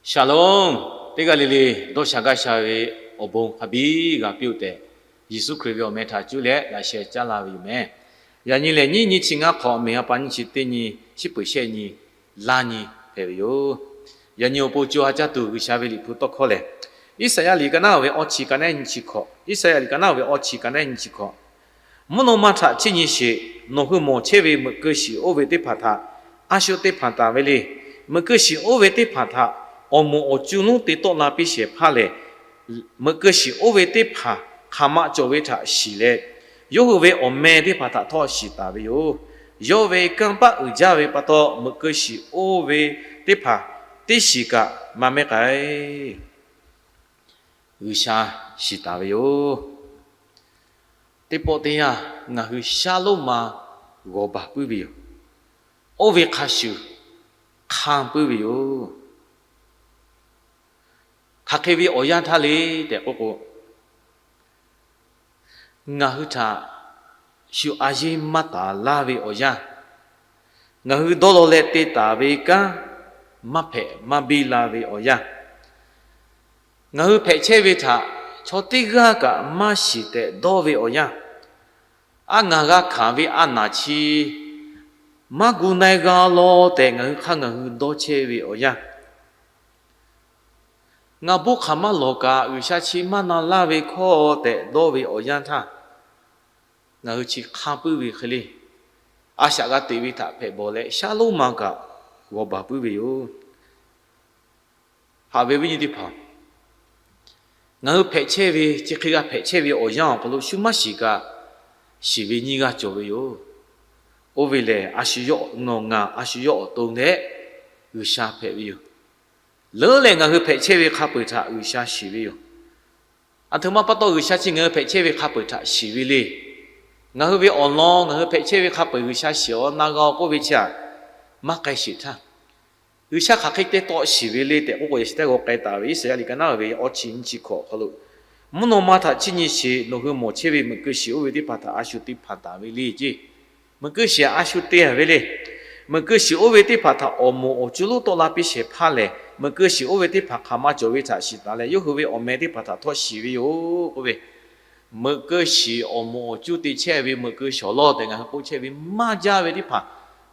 Shalom. Teˇ g'aˇ le le dawˇ sha gaˇ sha ve awˬ bon hk'a biˇ g'a piˇ-oˆ tehꞈ, Yeˍsuˆ Hkriꞈ ve awˬ meh htaꞈ cuˇ leh laꞈ sheh caˉ laˇ ve yoˬ meh. Yaꞈ nyi lehˬ, nyiˇ nyi chi ngaˇ hk'awꞈ, mehˬ ha pa nyiˇ chi teˇ nyi, chi peuˬ shehˆ nyi, laˇ nyi hpehꞈ ve yoˬ. Yaꞈ nyi awˬ pon co ha caˇ tuˬ G'uiˬsha ve Liꞈ hpu tawˇ hkawˇ lehˬ, Iˉsaˍyaˆ liꞈ ka naˉ ve awˇ chi ka naˉ nyiˇ chi hkawꞈ, Iˉsaˍyaˆ liꞈ ka naˉ ve awˇ chi ka naˉ nyiˇ chi hkawꞈ. Mvuhˇ naw ma htaꞈ chiˇ nyi sheˍ. Nawˬ hui mawˬ chehˇ ve meuꞈ keu shiˍ oˇ ve teˇ hpaˍ htaꞈ a shu te hpanˍ taˍ ve le. Meuꞈ keu shiˍ oˇ ve teˇ hpaˍ htaꞈ awˬ moˍ awˬ cuˇ lonˉ te tawˆ la piˇ shehˍ hpaˇ lehˬ, meuꞈ keu shiˍ oˇ ve teˇ hpaˍ hk'aˬ ma cawˬ ve htaꞈ shiˍ leh, yawˇ hui ve awˬ meh teˇ hpaˍ htaꞈ htawˇ shiˍ taˍ ve yoˬ. Yawˇ ve kanˇ paˆ uiˍ jaˇ ve pa taw, meuꞈ keu shiˍ oˇ ve teˇ hpaˍ teˇ shiˍ kaꞈ maˇ mehˉ k'ai. G'uiˬsha shiˍ taˍ ve yoˬ. Teˇ pawˆ teˇ yanˇ, ngaˬ hui shaˉ lonˉ ma g'awˬ baˬ puiˉ ve yoˬ. Oˇ ve hk'a shuˍ hk'anˇ puiˉ ve yoˬ. Hk'aˬ hk'e ve awˬ yanˇ htaˇ le tehꞈ k'oˆ k'o, ngaˬ hui htaꞈ shu a yeˇ maˇ taˍ laˇ ve awˬ yanˇ, ngaˬ hui dawˇ law leh te taˍ ve kanˉ maˇ hpehꞈ maˇ biˇ la ve awˬ yanˇ, ngaˬ hui hpehꞈ chehˇ ve htaꞈ chaw teˇ g'aˇ kaꞈ maˇ shiˍ tehꞈ dawˇ ve awˬ yanˇ, a ngaˬ g'a hkanˍ ve a naˬ chi maˇ gu na-e g'a law tehꞈ ngaˬ hui hk'aˇ ngaˬ hui dawˇ chehˇ ve awˬ yanˇ, ngaˬ bon hk'aˬ maˇ lawˬ kaꞈ G'uiˬsha chi maˇ na laˇ ve hkawˇ tehꞈ dawˇ ve awˬ yanˇ htaˇ, ngaˬ hui chi hk'anˇ puiˉ ve hk'e le, a shaꞈ g'a teꞈ ve htaꞈ hpehꞈ bawˬ leh shaˉ lonˉ ma kaꞈ g'awˬ baˬ puiˉ ve yoˬ. Haꞈ ve viˉ nyi teˇ hpaˍ, ngaˬ hui hpehꞈ chehˇ ve, chi hk'e g'a hpehꞈ chehˇ ve awˬ yanˇ awˬ hk'aw lo shu maˇ shiˍ kaꞈ, shiˍ ve nyiˇ g'aˇ cawˬ ve yoˬ. Oˇ ve lehˬ, a shu yawˇ nawˬ ngaˬ a shu yawˇ awˬ to leh G'uiˬsha hpehꞈ ve yoˬ. Leuˉ leh ngaˬ hui hpehꞈ chehˇ ve hk'a peu-eˬ htaꞈ G'uiˬsha shiˍ ve yoˬ. Aˬ htoꞈ ma pa taw G'uiˬsha chi ngaˬ hui hpehꞈ chehˇ ve hk'a peu-eˬ htaꞈ shiˍ ve le. Ngaˬ hui ve awˬ lawn ngaˬ hui hpehꞈ chehˇ ve hk'a peu-eˬ G'uiˬsha shiˍ-aw na g'a-o k'oˆ ve chi htaꞈ maˇ k'ai sheˍ htaˇ, G'uiˬsha hk'aˬ hk'e te tawˆ shiˍ ve le tehꞈ k'oˆ k'o, yaꞈ sheh teˇ g'aˇ k'ai taˍ ve Iˉsaˍyaˆ liꞈ ka naˉ ve awˇ chi nyiˇ chi hkawꞈ awˬ hk'aw lo, mvuhˇ naw ma htaꞈ chiˇ nyi sheˍ. Nawˬ hui mawˬ chehˇ ve meuꞈ keu shiˍ oˇ ve teˇ hpaˍ htaꞈ a shu te hpanˍ taˍ ve le ceˇ. Meuꞈ keu shiˍ a shu te-a ve le. Meuꞈ keu shiˍ oˇ ve teˇ hpaˍ htaꞈ awˬ moˍ awˬ cuˇ lonˉ tawˆ la piˇ shehˍ hpaˇ lehˬ, meuꞈ keu shiˍ oˇ ve teˇ hpaˍ hk'aˬ ma cawˬ ve htaꞈ shiˍ taˍ leh, yawˇ hui ve awˬ meh teˇ hpaˍ htaꞈ htawˇ shiˍ ve yoˬ k'oˆ ve, meuꞈ keu shiˍ awˬ moˍ awˬ cuˇ te chehˇ ve meuꞈ keu shawˍ lawˇ tehꞈ ngaˬ hui k'oˆ chehˇ ve maˇ jaˇ ve teˇ hpaˍ,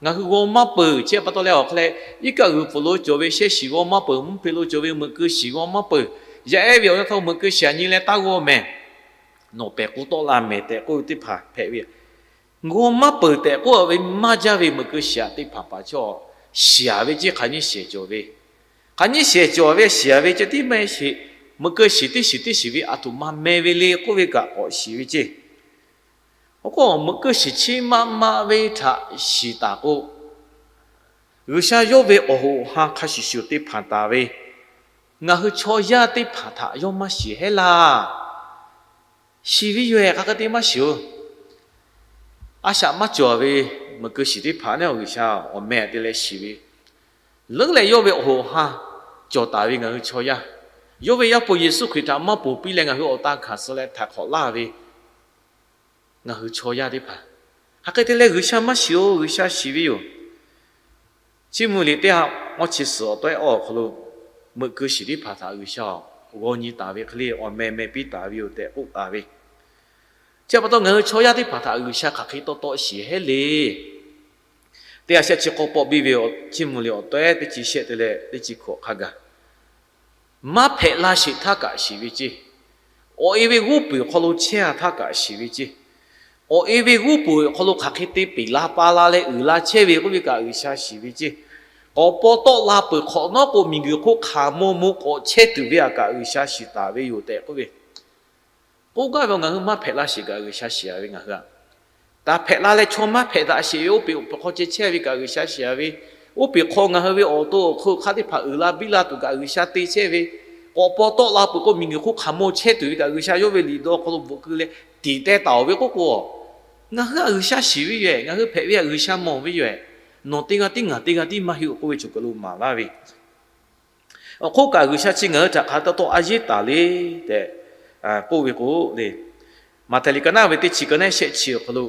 ngaˬ hui g'aw maˇ peuˬ. Chi pa taw leh awˬ hk'aw leh, iˉ kaˆ g'uiˬ pfuhˍ lo cawˬ ve shehˇ shiˍ g'aw maˇ peuˬ, mvuhˇ hpe lo cawˬ ve meuꞈ keu shiˍ g'aw maˇ peuˬ. Yaˇ ehˉ ve awˬ yanˇ htaˇ meuꞈ keu shiˍ a nyi leh taˇ g'aw mehˍ. Nawˬ pehˬ k'o tawˆ la mehˍ tehꞈ k'oˆ ve teˇ hpaˍ hpehꞈ ve, g'aw maˇ peuˬ tehꞈ k'oˆ ve maˇ jaˇ ve meuꞈ keu shiˍ aꞈ teˇ hpaˍ paˍ chaw shiˍ-a ve ceˇ. Hk'aˬ nyiˇ shehˍ cawˬ ve, hk'aˬ nyiˇ shehˍ cawˬ ve shiˍ-a ve ceh tiˉ maˇ heˆ sheˍ. Meuꞈ keu shiˍ teˇ shiˍ teˇ shiˍ ve aˬ htoꞈ ma meh ve le k'oˆ ve kaꞈ k'awꞈ shiˍ ve ceˇ. Awˬ k'o meuꞈ keu shiˍ chi maˇ maˇ ve htaꞈ shiˍ taˍ k'o, G'uiˬsha yawˇ ve awˬ hoꞈ ha hk'a shuˍ shuˍ te hpanˍ taˍ ve, ngaˬ hui chaw yaˇ teˇ hpaˍ htaꞈ yawˇ maˇ shiˍ heˆ laˇ. Shiˍ ve yoˬ-ehˍ, hk'aˬ hk'e te maˇ shiˍ-oˬ. A shaꞈ maˇ cawˬ ve meuꞈ keu shiˍ teˇ hpaˍ neˇ G'uiˬsha awˬ meh te leh shiˍ ve, leuˉ leh yawˇ ve awˬ hoꞈ ha cawˬ taˍ ve ngaˬ hui chaw yaˇ, yawˇ ve Yaˇ hpu Yeˍsuˆ Hkriꞈ htaꞈ maˇ ponˬ piˇ leh ngaˬ hui awˬ tan hkanˍ suh leh htaiˍ hk'awꞈ laˇ ve ngaˬ hui chaw yaˇ teˇ hpaˍ, hk'aˬ hk'e te leh G'uiˬsha maˇ shiˍ-oˬ, G'uiˬsha shiˍ ve yoˬ. Chiˇ mvuh liꞈ teˇ ha awˇ chi suhˍ awˬ tawehˉ awˬ hk'aw lo, meuꞈ keu shiˍ teˇ hpaˍ htaꞈ G'uiˬsha g'aw nyi taˍ ve hk'e le awˬ meh meh piˇ taˍ ve yoˬ tehꞈ k'oˆ taˍ ve. Chi pa taw ngaˬ hui chaw yaˇ teˇ hpaˍ htaꞈ G'uiˬsha hk'aˬ hk'e tawˇ tawˆ shiˍ heˆ le. Teˇ ha shehˆ chi k'awˇ pawˆ biˇ ve chiˇ mvuh liꞈ awˬ tawehˉ teˇ chi shehˆ te leh teˇ chi hkawꞈ hk'a gaˬ, maˇ hpehꞈ la sheˍ htaˇ kaꞈ shiˍ ve ceˇ. Awˬ e ve g'oˇ puiˍ awˬ hk'aw lo chehˇ-a htaˇ kaꞈ shiˍ ve ceˇ. Awˬ e ve g'oˇ puiˍ awˬ hk'aw lo hk'aˬ hk'e te peˍ la pa la leh uiˍ la chehˇ ve k'oˆ ve kaꞈ G'uiˬsha shiˍ ve ceˇ. K'awꞈ paw tawˆ la peuˬ hk'awꞈ nawˉ k'o, miˬguiˬ hk'oˆ hk'aˬ maw mo k'awꞈ chehˇ tuˬ ve aꞈ kaꞈ G'uiˬsha shiˍ taˍ ve yoˬ tehꞈ k'oˆ ve, k'oˆ gaˇ ve awˬ ngaˬ hui maˇ hpehꞈ la sheˍ kaꞈ G'uiˬsha shiˍ-a ve ngaˬ hui-a. Taˍ hpehꞈ la leh chaw maˇ hpehꞈ daꞈ sheˍ ve oˇ peꞈ oˇ peꞈ hk'aw ceh chehˇ ve kaꞈ G'uiˬsha shiˍ-a ve, oˇ peꞈ hk'aw ngaˬ hui ve awˬ to awˬ hk'eun hk'aˇ teˇ hpaˍ uiˍ la biˇ la tuˬ kaꞈ G'uiˬsha te chehˇ ve, k'awꞈ paw tawˆ la peuˬ k'o miˬguiˬ hk'oˆ hk'aˬ maw chehˇ tuˬ ve kaꞈ G'uiˬsha yawˇ ve liꞈ dawˇ hk'aw lo bvuhꞈ keu leh tiˍ teh taˍ-oˬ ve k'oˆ k'o, ngaˬ hui-a G'uiˬsha shiˍ ve yoˬ-ehˍ, ngaˬ hui hpehꞈ ve-a G'uiˬsha mawˬ ve yoˬ-ehˍ. Nawˬ teˇ g'aˇ tiˉ ngaˬ teˇ g'aˇ tiˉ maˇ heˆ-oˬ k'oˆ ve cawˬ kaˬ lo maˍ laˇ ve awˬ hk'oˆ kaꞈ G'uiˬsha chi ngaˬ hui htaꞈ hk'aˬ hk'e tawˇ tawˆ a yeˇ taˍ le tehꞈ k'oˆ ve k'o le, Maꞈhtehˍ liꞈ ka naˉ ve teˇ chi ka naˉ shehˆ chi awˬ hk'aw lo,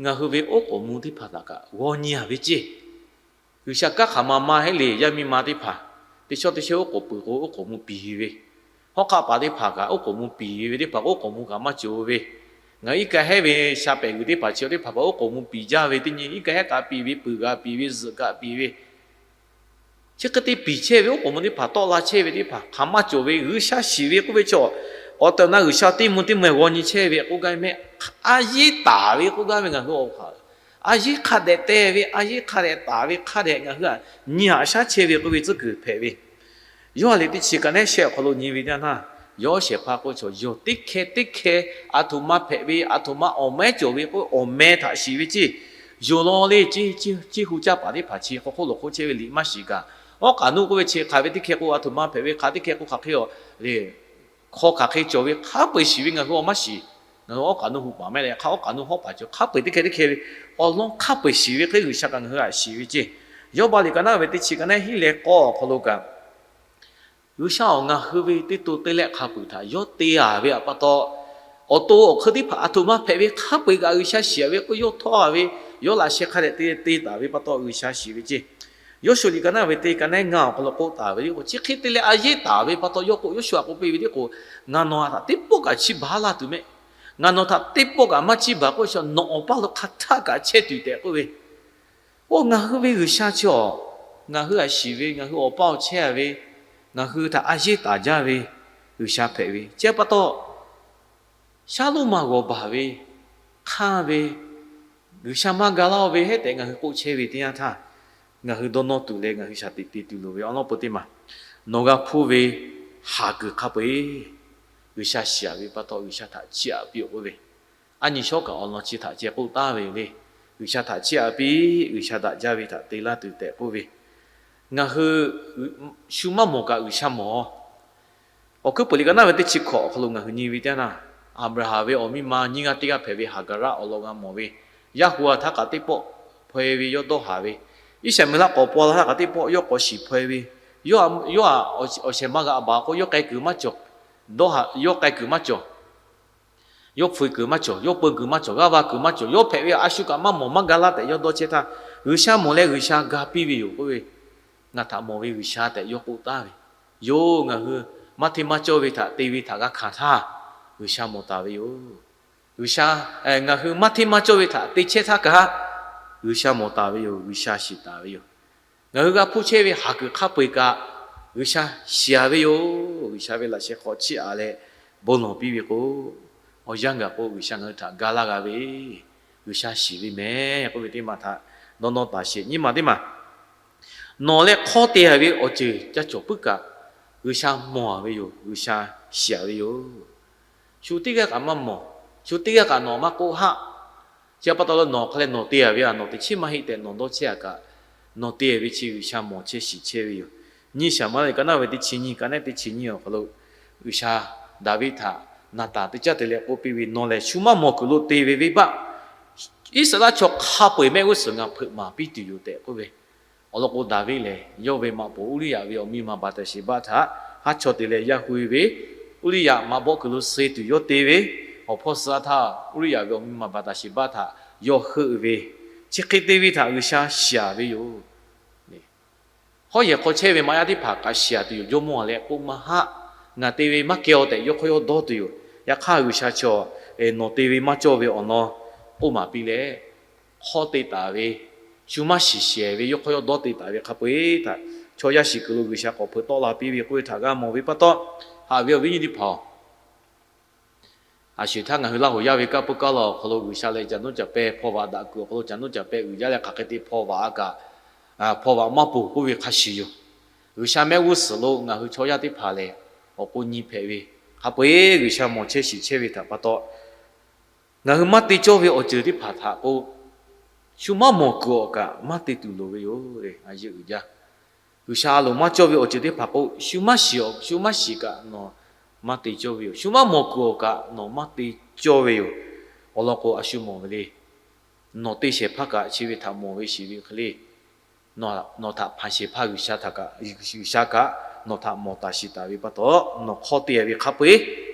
ngaˬ hui ve oˉ k'oˍ mvuh teˇ hpaˍ htaꞈ kaꞈ g'aw nyi-a ve ceˇ. G'uiˬsha kanˉ hk'aˬ ma ma heˆ le, yaˇ miˇ ma teˇ hpaˍ Teˇ shawˉ teˇ shawˉ oˉ k'oˍ peuˬ k'o, oˉ k'oˍ mvuh piˍ ve, hawˉ hk'aˆ paˍ teˇ hpaˍ kaꞈ oˉ k'oˍ mvuh piˍ ve teˇ hpaˍ k'o, oˉ k'oˍ mvuh kaꞈ maˇ cawˬ ve. Ngaˬ hui iˉ kaˆ hehˉ ve sha pehꞈ g'uiˬ teˇ hpaˍ chi teˇ hpaˍ kaꞈ oˉ k'oˍ mvuh piˍ jaˇ ve teˇ nyi, iˉ kaˆ hehˉ kaꞈ piˍ ve, peuˬ kaꞈ piˍ ve, zuhꞈ kaꞈ piˍ ve, chi hk'e te piˍ chehˇ ve oˉ k'oˍ mvuh teˇ hpaˍ tawˆ la chehˇ ve teˇ hpaˍ hk'aˬ maˇ cawˬ ve. G'uiˬsha shiˍ ve k'oˆ ve chaw, awˬ tehˬ awˬ na G'uiˬsha teˇ mvuh teˇ mvuh g'aw nyi chehˇ ve k'oˆ gaˇ ve mehˆ. A yiˉ taˍ ve k'oˆ gaˇ ve ngaˬ hui awˬ hk'aw, a yiˉ hk'a dehꞈ te ve, a yiˉ hk'a dehꞈ taˍ ve hk'a dehꞈ ngaˬ hui htaꞈ nyi haꞈ shaˉ chehˇ ve k'oˆ ve tcuhˉ kuiˬ hpehꞈ ve. Yawˇ a liꞈ teˇ chi ka nehˉ shehˆ awˬ hk'aw lo nyi ve teˇ yanˇ htaˇ, yawˇ shehˍ hpaˇ k'o chaw yawˇ teˇ hkeh teˇ hkeh a htoꞈ ma hpehꞈ ve, a htoꞈ ma awˬ meh cawˬ ve k'oˆ awˬ meh htaꞈ shiˍ ve ceˇ. Yonˍ law le, ceˇ hu caˇ paˍ teˇ hpaˍ chi hk'aw hk'oˆ lo hk'oˆ chehˇ ve liꞈ maˇ shiˍ kaꞈ, awˉ k'aꞈ nuˆ k'oˆ ve chi hk'aˬ ve teˇ hkeh k'o a htoꞈ ma hpehꞈ ve, hk'aˬ teˇ hkeh k'o hk'aˬ hk'e a le, hk'aw hk'aˬ hk'e cawˬ ve hk'a peu-eˬ shiˍ ve ngaˬ hui awˬ maˇ shiˍ. Ngaˬ hui awˉ k'aꞈ nuˆ hu paˍ mehˆ leh hk'a awˉ k'aꞈ nuˆ hawˉ paˍ cawˬ hk'a peu-eˬ teˇ hkeh teˇ hkeh ve awˬ lawn hk'a peu-eˬ shiˍ ve hk'e G'uiˬsha kaꞈ ngaˬ hui htaꞈ shiˍ ve ceˇ. Yawˇbaˆ liꞈ ka naˉ ve teˇ chi ka nehˉ hiˉ leh k'awˇ awˬ hk'aw lo kaꞈ, G'uiˬsha awˬ ngaˬ hui ve teˇ to teˇ lehˆ hk'a peu-eˬ htaꞈ yawˇ te-a ve pa taw, awˬ to awˬ hk'eun teˇ hpaˍ a htoꞈ ma hpehꞈ ve hk'a peu-eˬ kaꞈ G'uiˬsha shiˍ ve k'o, yawˇ htawˇ-a ve, yawˇ laꞈ sheh hk'a dehꞈ te te taˍ ve pa taw G'uiˬsha shiˍ ve ceˇ. Yawˇshuˆ liꞈ ka naˉ ve teˇ ka nehˉ ngaˇ awˬ hk'aw lo k'oˆ taˍ ve le k'o, chi hk'e te leh a yehˉ taˍ ve pa taw yawˇ k'o, Yawˇshuˆ a k'oˆ piˇ ve le k'o, Ngaˬ nawˬ htaꞈ teˇ pawˆ kaꞈ chiˇ baˬ laˇ tuˬ mehˆ. Ngaˬ nawˬ htaꞈ teˇ pawˆ kaꞈ maˇ chiˇ baˬ k'oˆ ve, nawˬ awˬ paˇ lo hk'a htaˆ kaꞈ chehˇ tuˬ tehꞈ k'oˆ ve. Oˇ ngaˬ hui ve G'uiˬsha chi awˬ, ngaˬ hui htaꞈ shiˍ ve, ngaˬ hui awˬ paˇ awˬ chehˇ-a ve, ngaˬ hui htaꞈ a yehˉ taˍ jaˇ ve G'uiˬsha hpehꞈ ve chi pa taw, shaˉ lonˉ ma g'awˬ baˬ ve, hk'anˇ ve, G'uiˬsha maˇ ga laˇ-oˆ ve hehˉ tehꞈ ngaˬ hui k'oˆ chehˇ ve teˇ yanˇ htaˇ, ngaˬ hui dawˇ nawˇ tuˬ leh ngaˬ hui shaˍ tiꞈ te tuˬ loˍ ve awˬ lawn peu teˇ maˬ, nawˬ g'a hpuˇ ve haˍ kuiˬ hk'a peu-eˬ G'uiˬsha shiˍ-a ve pa taw G'uiˬsha htaꞈ chiˇ aꞈ piˇ-oˆ k'oˆ ve, a nyi shawˉ kaꞈ awˬ lawn chi htaꞈ ceh k'oˆ taˍ ve yoˬ le. G'uiˬsha htaꞈ chiˇ aꞈ piˇ, G'uiˬsha daꞈ jaˇ ve htaꞈ te laˇ tuˬ tehꞈ k'oˆ ve, ngaˬ hui shu maˇ mawˬ kaꞈ G'uiˬsha mawˬ. Awˬ hkuiˉ peuˬ liꞈ ka naˉ ve teˇ chi hkawꞈ awˬ hk'aw lo ngaˬ hui nyi ve teˇ yanˇ, Aˍbraˍhanˍ ve awˬ miˇ ma nyiˇ g'aˇ teˇ g'aˇ hpehꞈ ve Haˍgaˍraˆ awˬ lawn g'a mawˬ ve, yaˇ hu a htaˇ kaꞈ teˇ pawˆ hpaw-e ve yawˇ dawˇ haˍ ve, Iˉsaˍmeˍlaˆ k'awꞈ paw la htaˇ kaꞈ teˇ pawˆ yawˇ k'awꞈ shiˍ hpaw-e ve, yawˇ a, yawˇ a awˬ shehˍ ma g'a baˬ k'o yawˇ k'ai kuiˬ maˇ cawˬ, dawˇ haˍ yawˇ k'ai kuiˬ maˇ cawˬ. Yawˇ hpfuiˍ kuiˬ maˇ cawˬ, yawˇ peu kuiˬ maˇ cawˬ, g'aˇ va kuiˬ maˇ cawˬ, yawˇ hpehꞈ ve a shu kaꞈ maˇ mawˬ maˇ ga laˇ tehꞈ yawˇ dawˇ chehˇ htaˇ, G'uiˬsha mawˬ leh G'uiˬsha ga piˇ ve yoˬ k'oˆ ve, Ngaˬ htaꞈ mawˬ ve G'uiˬsha tehꞈ yawˇ k'oˆ taˍ ve yoˬ. Ngaˬ hui maˇ hteˇ maˇ cawˇ ve htaꞈ te ve htaꞈ g'a hkanˍ htaˇ, G'uiˬsha mawˬ taˍ ve yoˬ. G'uiˬsha, ngaˬ hui maˇ hteˇ maˇ cawˇ ve htaꞈ te chehˇ htaˇ kaꞈ, G'uiˬsha mawˬ taˍ ve yoˬ, G'uiˬsha shiˍ taˍ ve yoˬ. Ngaˬ hui g'a hpuˇ chehˇ ve haˍ kuiˬ hk'a peu-eˬ kaꞈ, G'uiˬsha shiˍ-a ve yoˬ. G'uiˬsha ve laꞈ sheh hk'aw chiˇ aꞈ leh bon lawˬ piˇ ve k'o, awˬ yanˇ gaˬ k'o G'uiˬsha ngaˬ hui htaꞈ ga laˇ g'a ve, G'uiˬsha shiˍ ve mehˍ k'oˆ ve teˇ maˬ htaꞈ dawˇ nawˇ taˍ sheˍ. Nyiˇ maˬ teˇ maˬ, nawˬ leh hk'awˇ te-a ve awˬ ceuˬ ca cawˬ puiˉ kaꞈ, G'uiˬsha mawˬ-a ve yoˬ, G'uiˬsha shiˍ-a ve yoˬ. Shu teˇ g'aˇ kaꞈ maˇ mawˬ, shu teˇ g'aˇ kaꞈ nawˬ maˇ k'oˆ haˆ. Chi pa taw leh nawˬ hk'a leh nawˬ te-a ve a nawˬ teꞈ chiˉ maˇ heˆ tehꞈ nawˬ dawˇ chehˇ-a kaꞈ, nawˬ te-a ve chi G'uiˬsha mawˬ chehˇ shiˍ chehˇ ve yoˬ. Nyiˇ Saˍmo-eˍlaˆ liꞈ ka naˉ ve teˇ chi nyiˇ ka nehˉ teˇ chi nyiˇ awˬ hk'aw lo, G'uiˬsha Daˍviˆ htaꞈ Naˍtanˍ teˇ caˉ te leh k'oˆ piˇ ve, Nawˬ lehˬ shu maˇ mawˬ kuiˬ lo te ve venˇbaˆ Iˉsaˍreˍlaˆ chaw hk'a peu-eˬ mehˆ g'uˇ suhˍ ngaˬ hpeuꞈ maˍ piˇ tuˬ yoˬ tehꞈ k'oˆ ve. Awˬ lawn k'o Daˍviˆ lehˬ yawˇ ve maꞈ poˍ Uˇriˆyaꞈ ve awˬ miˇ ma Baˍtaˍsheˍbaˆ htaꞈ haˉ chawˇ te leh yaˇ hu-e ve, Uˇriˆyaꞈ maꞈ bawˆ kuiˬ lo suh tuˬ yawˇ te ve, awˬ hpawˇ suh-a htaˇ Uˇriˆyaꞈ ve awˬ miˇ ma Baˍtaˍsheˍbaˆ htaꞈ yawˇ heuˆ ve, chi hk'e te ve htaꞈ G'uiˬsha shiˍ-a ve yoˬ. Hawˉ yehˬ hk'aw chehˇ ve maꞈ yaˇ teˇ hpaˍ kaꞈ shiˍ-a tuˬ yoˬ. Jawˇmawˇ-a leh k'oˆ maˇ haˆ. Ngaˬ te ve maˇ keh-aw tehꞈ yawˇ hk'aw yawˇ dawˇ tuˬ yoˬ. Yaꞈ hk'aˇ G'uiˬsha chaw, nawˬ te ve maˇ cawˇ ve awˬ lawn k'oˆ maˍ piˇ leh, hk'awˇ te taˍ ve, shu maˇ shiˍ shehˍ ve yawˇ hk'aw yawˇ dawˇ te taˍ ve hk'a peu-eˬ htaꞈ chaw yaˇ shiˍ kuiˬ lo G'uiˬsha k'awꞈ hpeuꞈ tawˆ la piˇ ve k'oˆ ve htaꞈ g'a mawˬ ve pa taw, haꞈ ve awˬ viˉ nyi teˇ hpaˍ-oˬ, a shuˍ htaˇ ngaˬ hui Laˇ huˍ yaˇ ve kanˇ paˆ kaˇ law awˬ hk'aw lo G'uiˬsha leh caˬ nuˇ caˬ pehˇ hpaw vaꞈ daꞈ kuiˬ awˬ hk'aw lo caˬ nuˇ caˬ pehˇ uiˍ jaˇ leh hk'aˬ hk'e te hpaw vaꞈ-a kaꞈ, hpaw vaꞈ maˇ ponˬ k'oˆ ve hk'a shuˍ yoˬ. G'uiˬsha mehˆ g'uˇ suhˍ lo ngaˬ hui chaw yaˇ teˇ hpaˍ lehˬ, awˬ k'o nyi hpehꞈ ve, hk'a peu-eˬ G'uiˬsha mawˬ chehˇ shiˍ chehˇ ve htaꞈ pa taw, ngaˬ hui maˇ te cawˇ ve awˬ ceuˬ teˇ hpaˍ htaꞈ k'o, shu maˇ mawˬ kuiˬ-awˬ kaꞈ maˇ te tuˬ loˍ ve yoˬ. G'uiˬsha a loˍ maˇ cawˇ ve awˬ ceuˬ teˇ hpaˍ k'o, shu maˇ shiˍ-awˬ, shu maˇ shiˍ kaꞈ nawˬ maˇ te cawˇ ve yoˬ. Shu maˇ mawˬ kuiˬ-awˬ kaꞈ nawˬ maˇ te cawˇ ve yoˬ. Awˬ lawn k'o a shu mawˬ ve le. Nawˬ te shehˍ hpaˇ kaꞈ chi ve htaꞈ mawˬ ve shiˍ ve hk'e le. Nawˬ htaꞈ hpanˍ shehˍ hpaˇ G'uiˬsha htaꞈ kaꞈ, G'uiˬsha kaꞈ nawˬ htaꞈ mawˬ taˍ shiˍ taˍ ve pa taw, nawˬ hk'awˇ te-a ve hk'a peu-eˬ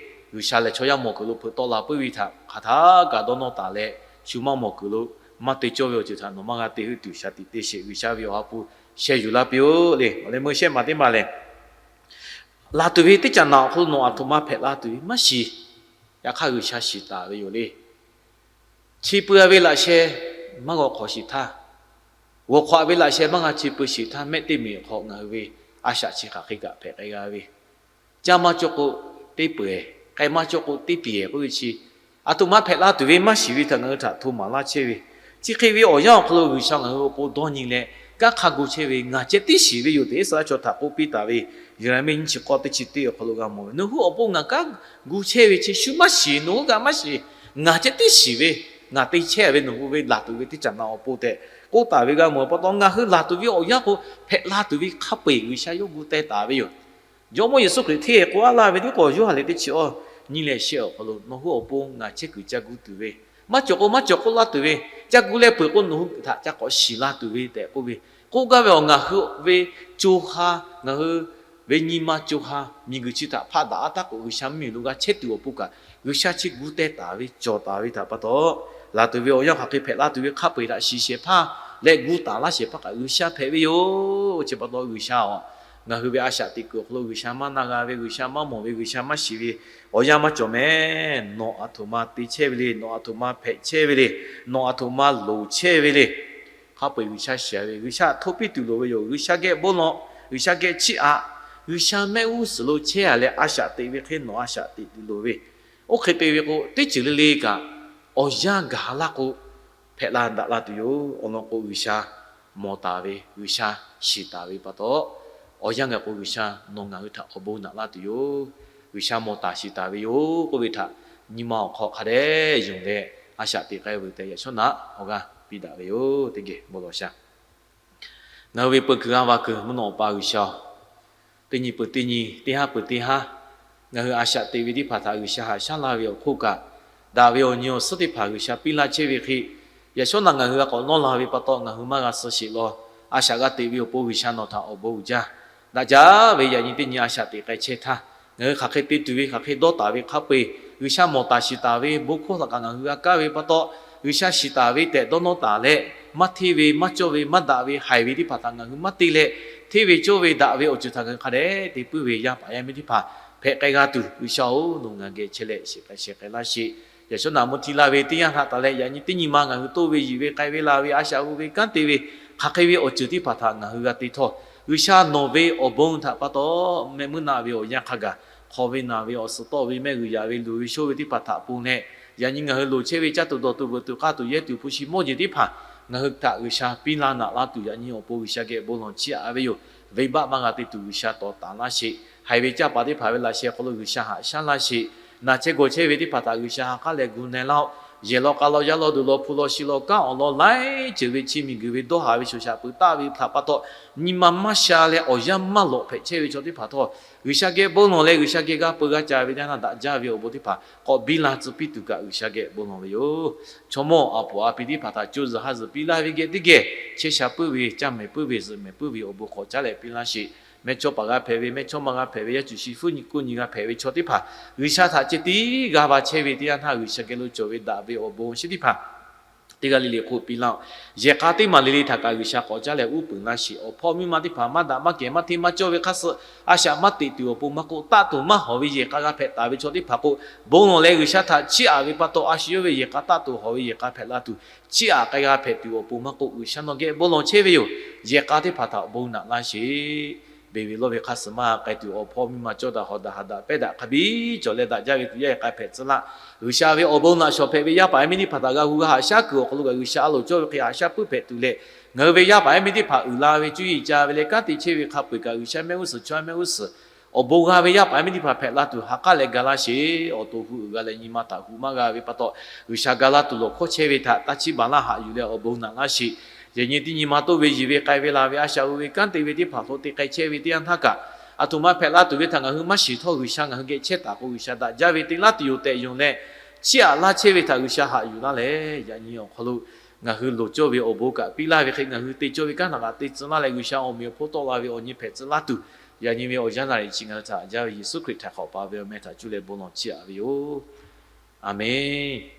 G'uiˬsha lehˬ chaw yaˇ mawˬ kuiˬ lo hpeuꞈ tawˆ la puiˉ ve htaꞈ hk'aˬ htaˇ kaꞈ dawˇ nawˇ taˍ leh, shu maˇ mawˬ kuiˬ lo maˇ te cawˇ ve awˬ ceuˬ htaꞈ nawˬ maˇ g'a te heuˆ tuˬ shaˍ tiꞈ te sheˍ. G'uiˬsha ve awˬ ha hpu sheh yuˬ laˇ piˇ-oˆ le. Awˬ leh meuˇ shehˆ maˬ teˇ maˬ lehˬ, laˬ tuˬ ve teˇ caꞈ naꞈ awˬ hk'aw lo nawˬ aˬ htoꞈ ma hpehꞈ la tuˬ ve maˇ shiˍ. Yaꞈ hk'aˇ G'uiˬsha shiˍ taˍ ve yoˬ le. Chi pui-a ve laꞈ sheh maˇ g'aw hk'awꞈ shiˍ htaˇ, g'awˬ hk'awꞈ ve laꞈ sheh maˇ g'a chi pui shiˍ htaˇ, mehˆ teˇ meꞈ hk'aw ngaˬ hui ve a shaꞈ chi hk'aˬ hk'e kaꞈ hpehꞈ k'ai g'a ve, caˇ maˇ cawˇ k'o teˇ peu-eˬ, k'ai maˇ cawˇ k'o teˇ pehˍ k'oˆ ve chi, aˬ htoꞈ ma hpehꞈ la tuˬ ve maˇ shiˍ ve htaꞈ ngaˬ hui htaꞈ hto maˍ laˇ chehˇ ve, chi hk'e ve awˬ yanˇ awˬ hk'aw lo G'uiˬsha ngaˬ hui awˬ pon dawˇ nyi leh kanˉ hk'a gu chehˇ ve, ngaˬ ceh tiˉ shiˍ ve yoˬ tehꞈ Iˉsaˍreˍlaˆ chaw htaꞈ k'oˆ piˇ taˍ ve, Yeˍraˍmiˆ nyiˇ chi k'awˇ teˇ chi teˇ awˬ hk'aw lo g'a mawˬ ve, Nawˬ hui awˬ pon ngaˬ kanˉ gu chehˇ ve chi shu maˇ shiˍ, nawˬ hui kaꞈ maˇ shiˍ. Ngaˬ ceh tiˉ shiˍ ve, ngaˬ te chehˇ ve nawˬ hui ve laˬ tuˬ ve teˇ caꞈ naꞈ awˬ pon tehꞈ k'oˆ taˍ ve g'a mawˬ pa taw, ngaˬ hui laˬ tuˬ ve awˬ yanˇ k'o, hpehꞈ la tuˬ ve hk'a peu-eˬ G'uiˬsha yawˇ gu teh taˍ ve yoˬ. Jawˇmawˇ Yeˍsuˆ Hkriꞈ hteˇ k'oˆ a laˇ ve tiˉ k'o, Yoˇhanˬ liꞈ teˇ chi awˇ nyiˇ leh shehˆ awˬ hk'aw lo, Nawˬ hui awˬ pon ngaˬ chehˇ kuiˬ ca gu tuˬ ve, maˇ cawˬ k'o maˇ cawˬ k'oˆ laˇ tuˬ ve, ca gu leh peuˬ k'o nawˬ hui htaꞈ ca k'awꞈ shiˍ la tuˬ ve tehꞈ k'oˆ ve, k'oˆ gaˇ ve awˬ ngaˬ hui ve co ha, ngaˬ hui ve nyi ma co ha miˬguiˬ chi htaꞈ hpaˆ daꞈ a taˉ k'o, G'uiˬsha mvuhˇmiˬ lo g'a chehˇ tuˬ awˬ pon kaꞈ, G'uiˬsha chi gu teh taˍ ve cawˬ taˍ ve htaꞈ pa taw, laˬ tuˬ ve awˬ yanˇ hk'aˬ hk'e hpehꞈ la tuˬ ve hk'a peu-eˬ htaꞈ shiˍ shehˍ hpaˇ leh gu taˍ laˇ shehˍ hpaˇ kaꞈ G'uiˬsha hpehꞈ ve yoˬ. Chi pa taw G'uiˬsha-oˬ, ngaˬ hui ve a shaꞈ teꞈ kuiˬ awˬ hk'aw lo G'uiˬsha maˇ na g'a ve, G'uiˬsha maˇ mawˬ ve, G'uiˬsha maˇ shiˍ ve awˬ yanˇ maˇ cawˬ mehˍ. Nawˬ aˬ htoꞈ ma te chehˇ ve le, nawˬ aˬ htoꞈ ma hpehꞈ chehˇ ve le, nawˬ aˬ htoꞈ ma loˍ chehˇ ve le. Hk'a peu-eˬ G'uiˬsha shiˍ ve, G'uiˬsha htoˇ piˇ tuˬ loˍ ve yoˬ. G'uiˬsha geh bon lawˬ, G'uiˬsha geh chiˇ aꞈ, G'uiˬsha mehˆ g'uˇ suhˍ lo chehˇ-a leh a shaꞈ teꞈ ve hk'e nawˬ a shaꞈ teꞈ tuˬ loˍ ve, oˇ hk'e te ve k'o, teˇ ceuˬ le le kaꞈ awˬ yanˇ gaˬ laˇ k'o, hpehꞈ la daꞈ la tuˬ yoˬ. Awˬ lawn k'o, G'uiˬsha mawˬ taˍ ve, G'uiˬsha shiˍ taˍ ve pa taw, awˬ yanˇ gaˬ k'o G'uiˬsha nawˬ ngaˬ hui htaꞈ awˬ bon naꞈ laˇ tuˬ yoˬ. G'uiˬsha mawˬ taˍ shiˍ taˍ ve yoˬ k'oˆ ve htaꞈ nyi ma awˬ hk'aw hk'a dehꞈ yonˍ leh, a shaꞈ teꞈ k'ai vuˬ tehꞈ yaꞈ shawˉ naꞈ awˬ g'aˇ piˇ daꞈ ve yoˬ. Teˇ geh bon lawˬ sha. Ngaˬ hui ve peu kuiˬ g'aˇ va kuiˬ mvuhˇ naw awˬ pa G'uiˬsha-oˬ, teˇ nyi peuˬ teˇ nyi, teˇ haˉ peuˬ teˇ haˉ, ngaˬ hui a shaꞈ teꞈ ve teˇ hpaˍ htaꞈ G'uiˬsha haꞈ shaˉ laˇ ve awˬ hk'oˆ kaꞈ, daꞈ ve awˬ nyi awˬ suhˉ teˇ hpaˍ G'uiˬsha piˇ laˇ chehˇ ve hk'e, yaꞈ shawˉ naꞈ ngaˬ hui g'a k'awꞈ nawˇ la ve pa taw, ngaˬ hui maˇ g'a suh sheˍ law. A shaꞈ g'a teꞈ ve awˬ pon G'uiˬsha nawˬ htaꞈ awˬ bon uiˍ jaˇ. Daꞈ jaˇ ve yaꞈ nyi teˇ nyi a shaꞈ teꞈ k'ai chehˇ htaˇ, ngaˬ hui hk'aˬ hk'e te tuˬ ve, hk'aˬ hk'e dawˇ taˍ ve hk'a peu-eˬ, G'uiˬsha mawˬ taˍ shiˍ taˍ ve bon hkawˇ htaꞈ kaꞈ ngaˬ hui g'a kaˇ ve pa taw, G'uiˬsha shiˍ taˍ ve tehꞈ dawˇ nawˇ taˍ leh, maˇ hteˇ ve, maˇ cawˇ ve, maˇ daꞈ ve, haiˬ ve teˇ hpaˍ htaꞈ ngaˬ hui maˇ te leh, hteˇ ve cawˇ ve daꞈ ve awˬ ceuˬ htaꞈ ngaˬ hui hk'a dehꞈ te puiˉ ve yaˇ paˍ yaˇ miˇ teˇ hpaˍ hpehꞈ k'ai g'a tuˬ, G'uiˬsha-oˬ, nawˬ ngaˬ geh chehˇ leh shiˍ k'ai shehˍ k'ai laˇ sheˍ. Yaꞈ shawˉ naꞈ mvuhˇ hti laˇ ve teˇ yanˇ htaꞈ taˍ leh, yaꞈ nyi teˇ nyi ma ngaˬ hui toˇ ve yiˬ ve k'ai ve la ve a shaꞈ hu ve kanˉ te ve, hk'aˬ hk'e ve awˬ ceuˬ teˇ hpaˍ htaꞈ ngaˬ hui g'a te htawˇ, G'uiˬsha nawˬ ve awˬ bon htaꞈ pa taw, mehˆ meuˇ naˆ ve awˬ yanˇ hk'a gaˬ, hk'aw ve naˬ ve awˬ suhˍ tawˆ ve mehˆ g'uiˬ yaꞈ ve luˬ ve shoˇ ve teˇ hpaˍ htaꞈ pon leh, yaꞈ nyi ngaˬ hui loˍ chehˇ ve caˇ tuˬ dawˬ tuˬ veuꞈ tuˬ k'aˇ tuˬ yehˇ tuˬ hpu shi mawˇ jeˬ teˇ hpaˍ ngaˬ hui htaꞈ G'uiˬsha piˇ laˇ naꞈ laˇ tuˬ, yaꞈ nyi awˬ pon G'uiˬsha geh bon lawˬ chiˇ aꞈ ve yoˬ. Venˇbaˆ maˇ g'a te tuˬ G'uiˬsha tawˍ taˍ laˇ sheˍ. Haiˬ ve caˇ paˍ teˇ hpaˍ ve laꞈ sheh hk'aw lo G'uiˬsha haꞈ shaˉ laˇ sheˍ. Naˬ chehˇ gawˬ chehˇ ve teˇ hpaˍ htaꞈ G'uiˬsha ha k'aˉ leh gu na laˇ-oˆ. Yehˬ law k'a law yaˇ law duˬ law hpu law shi law kanˉ awˬ lawn laiˉ ceuˬ ve chi miˬguiˬ ve dawˇ haˍ ve shoˍ shaꞈ peuˬ taˆ ve htaꞈ pa taw, nyi ma maˇ sha leh awˬ yanˇ maˇ lawꞈ hpehꞈ chehˇ ve chaw teˇ hpaˍ htawˇ, G'uiˬsha geh bon lawˬ leh G'uiˬsha geh g'a peu g'a ca ve teˇ yanˇ htaˇ daꞈ jaˇ ve awˬ bon teˇ hpaˍ k'awꞈ biˇ la tcuh piˇ tuˬ kaꞈ G'uiˬsha geh bon lawˬ ve yoˬ. Chaw mawˇ a poˍ a pi teˇ hpaˍ htaꞈ co zuhˬ ha zuhˬ piˇ laˇ ve geh teˇ geh, chehˇ sha puiˉ ve, caˇ mehˍ puiˉ ve, zuhꞈ mehˍ puiˉ ve awˬ bon k'awꞈ caˉ leh piˇ laˇ sheˍ. Mehˇchawˇ paˍ g'a hpehꞈ ve, mehˇchawˇma g'a hpehꞈ ve, yaˇ cuˬ shi hpfuhˇ nyi kuˇ nyi g'a hpehꞈ ve chaw teˇ hpaˍ G'uiˬsha htaꞈ ceh tiˉ g'a va chehˇ ve teˇ yanˇ htaˇ, G'uiˬsha geh lo cawˬ ve daꞈ ve awˬ bon chi teˇ hpaˍ teˇ g'aˇ le le hk'oˆ piˇ laˇ-oˆ. Yehˬ k'a teˇ maˬ le le htaꞈ kaꞈ G'uiˬsha k'awꞈ caˉ leh uˉ peunˍ laˇ sheˍ. Awˬ hpawˇ miˇ ma teˇ hpaˍ maˇ daꞈ maˇ kehˬ maˇ hteˇ maˇ cawˇ ve hk'a suh a shaꞈ maˇ teꞈ tuˬ awˬ pon maˇ k'oˆ, taˆ tuˬ maˇ hawˬ ve yehˬ k'a g'a hpehꞈ taˍ ve chaw teˇ hpaˍ k'o, bon lawˬ leh G'uiˬsha htaꞈ chiˇ aꞈ ve pa taw, a shu yawˇ ve yehˬ k'a taˆ tuˬ hawˬ ve yehˬ k'a hpehꞈ la tuˬ, chiˇ aꞈ k'ai g'a hpehꞈ tuˬ awˬ pon maˇ k'oˆ, G'uiˬsha nawˬ geh bon lawˬ chehˇ ve yoˬ. Yehˬ k'a teˇ hpaˍ htaꞈ bon naꞈ laˇ sheˍ. Beˬ ve lawˇ ve hk'a suh maˇ k'ai tuˬ awˬ hpawˇ miˇ ma cawˇ daꞈ hawˍ daꞈ haꞈ daꞈ pehˇ daꞈ hk'a biˇ cawˬ leh daꞈ jaˇ ve tuˬ yaˇ yehˬ k'a hpehꞈ tcuh laˇ. G'uiˬsha ve awˬ bon naꞈ shawˍ hpehꞈ ve yaˇ paˍ yaˇ miˇ teˇ hpaˍ htaꞈ g'a hu g'a haꞈ shaˉ kuiˬ awˬ hk'aw lo kaꞈ G'uiˬsha a loˍ cawˇ ve hk'e haꞈ shaˉ puiˉ hpehꞈ tuˬ leh, ngaˬ hui ve yaˇ paˍ yaˇ miˇ teˇ hpaˍ uiˍ la ve cuˇ yiˍ ca ve leh kanˉ te chehˇ ve hk'a peu-eˬ kaꞈ G'uiˬsha mehˆ g'uˇ suhˍ chaw mehˆ g'uˇ suhˍ awˬ bon g'a ve yaˇ paˍ yaˇ miˇ teˇ hpaˍ hpehꞈ la tuˬ ha k'aˉ leh ga laˇ sheˍ. Awˬ to hu uiˍ g'a leh nyi ma htaꞈ hu maˇ g'a ve pa taw, G'uiˬsha ga laˇ tuˬ lawˬ hkawˇ chehˇ ve htaꞈ taˇ chiˇ baˬ laˇ haꞈ yuˬ leh awˬ bon naꞈ laˇ sheˍ. Yaꞈ nyi teˇ nyi ma toˇ ve yiˬ ve k'ai ve la ve a shaꞈ hu ve kanˉ te ve teˇ hpaˍ hk'aw te k'ai chehˇ ve teˇ yanˇ htaˇ kaꞈ, aˬ htoꞈ ma hpehꞈ la tuˬ ve htaꞈ ngaˬ hui maˇ shiˍ htawˇ, G'uiˬsha ngaˬ hui geh chehˇ taˍ k'o, G'uiˬsha daꞈ jaˇ ve te laˇ tuˬ yoˬ tehꞈ yonˍ leh, chiˇ aꞈ laˇ chehˇ ve htaꞈ G'uiˬsha haꞈ yuˬ laˇ leh, yaꞈ nyi awˬ hk'aw lo ngaˬ hui loˍ cawˇ ve awˬ bon kaꞈ piˇ laˇ ve hk'e, ngaˬ hui te cawˇ ve kanˉ htaꞈ kaꞈ te tcuh laˇ leh, G'uiˬsha awˬ meꞈ awˬ hponˇ tawˆ la ve awˬ nyi hpehꞈ tcuh laˇ tuˬ, yaꞈ nyi ve awˬ yanˇ naˍ riˍ chi ngaˬ hui htaꞈ jaˇ ve Yeˍsuˆ Hkriꞈ htaiˍ hk'awꞈ pa ve awˬ meh htaꞈ cuˇ leh bon lawˬ chiˇ aꞈ ve yoˬ. Aˍmenˍ.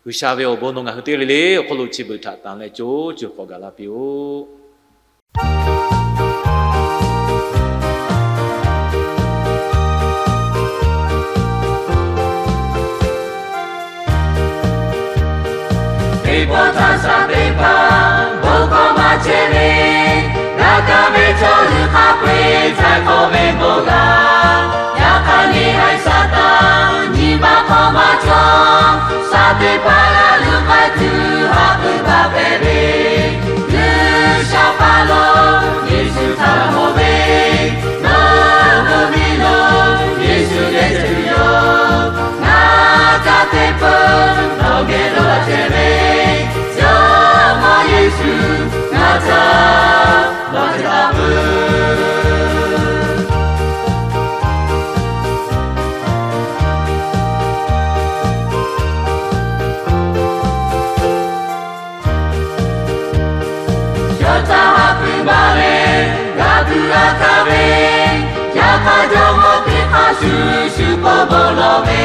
G'uiˬsha ve awˬ bon nawˬ ngaˬ hui teˇ g'aˇ le le awˬ hk'aw lo chi beuꞈ htaꞈ tanˬ leh co co k'awꞈ gaˬ la piˇ-oˆ. Saˍtanˍ teˇ hpaˍ bon hkawˇ maˇ chehˇ ve, g'a kaˇ ve chaw hui hk'a peu-eˬ htaꞈ k'awꞈ ve bon laˇ. Yaꞈ hk'aˇ, neˇ haiˬ Saˍtanˍ nyi ma hk'aw maˇ cawˬ. Saˍtanˍ teˇ hpaˍ g'a luˬ k'ai tuˬ haꞈ keu baˬ hpehꞈ ve, G'uiˬsha hpaˇ lo Yeˍsuˆ htaꞈ mawˬ ve, nawˬ hui miˬ lo Yeˍsuˆ geh tuˬ yoˬ. Ngaˬ ca te peuˬ nawˬ geh lo laˇ chehˇ ve, Jawˇmawˇ Yeˍsuˆ ngaˬ ca lawˬ chehˇ taˍ peuˬ. Yawˇ htaꞈ haꞈ pui baˬ leh g'a tuˬ g'a hkanˍ ve, yaꞈ hk'aˇ Jawˇmawˇ teˇ hk'aˇ shuˍ shuˍ k'oˆ bon lawˬ ve,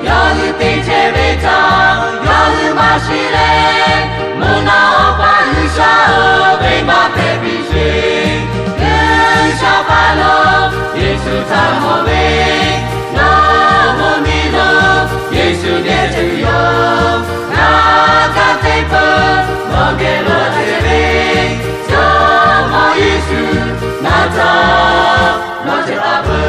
yawˇ hui te chehˇ ve htaꞈ yawˇ hui maˇ shiˍ leh, mvuhˇ naw awˬ pa G'uiˬsha-oˬ, venˇbaˆ hpehꞈ piˇ sheˍ. G'uiˬsha hpaˇ lo Yeˍsuˆ htaꞈ mawˬ ve, nawˬ hui miˬ lo Yeˍsuˆ geh tuˬ yoˬ. Ngaˬ ca te peuˬ nawˬ geh lo laˇ chehˇ ve, Jawˇmawˇ Yeˍsuˆ ngaˬ ca lawˬ chehˇ taˍ peuˬ.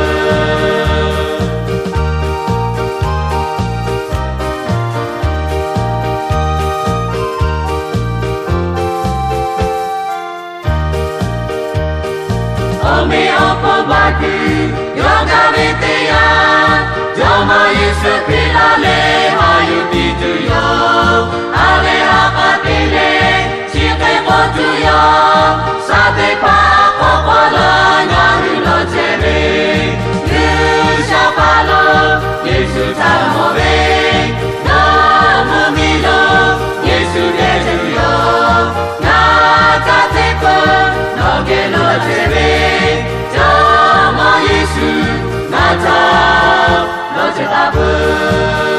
Awˬ meꞈ awˬ hponˇ baˬ kuiˬ yawˇ gaˇ ve teˇ yanˇ, Jawˇmawˇ Yeˍsuˆ Hkriꞈ laˇ leh haꞈ yuˬ piˇ tuˬ yoˬ. Ha lehˬ ha k'a te leh chi hk'e k'oˆ tuˬ yoˬ. Saˍtanˍ teˇ hpaˍ hk'awꞈ k'awꞈ laˬ ngaˬ hui lawˬ chehˇ ve, G'uiˬsha hpaˇ lo Yeˍsuˆ htaꞈ mawˬ ve, nawˬ hui miˬ lo Yeˍsuˆ geh tuˬ yoˬ. Ngaˬ ca te peuˬ nawˬ geh lo laˇ chehˇ ve, Jawˇmawˇ Yeˍsuˆ ngaˬ ca lawˬ chehˇ taˍ peuˬ.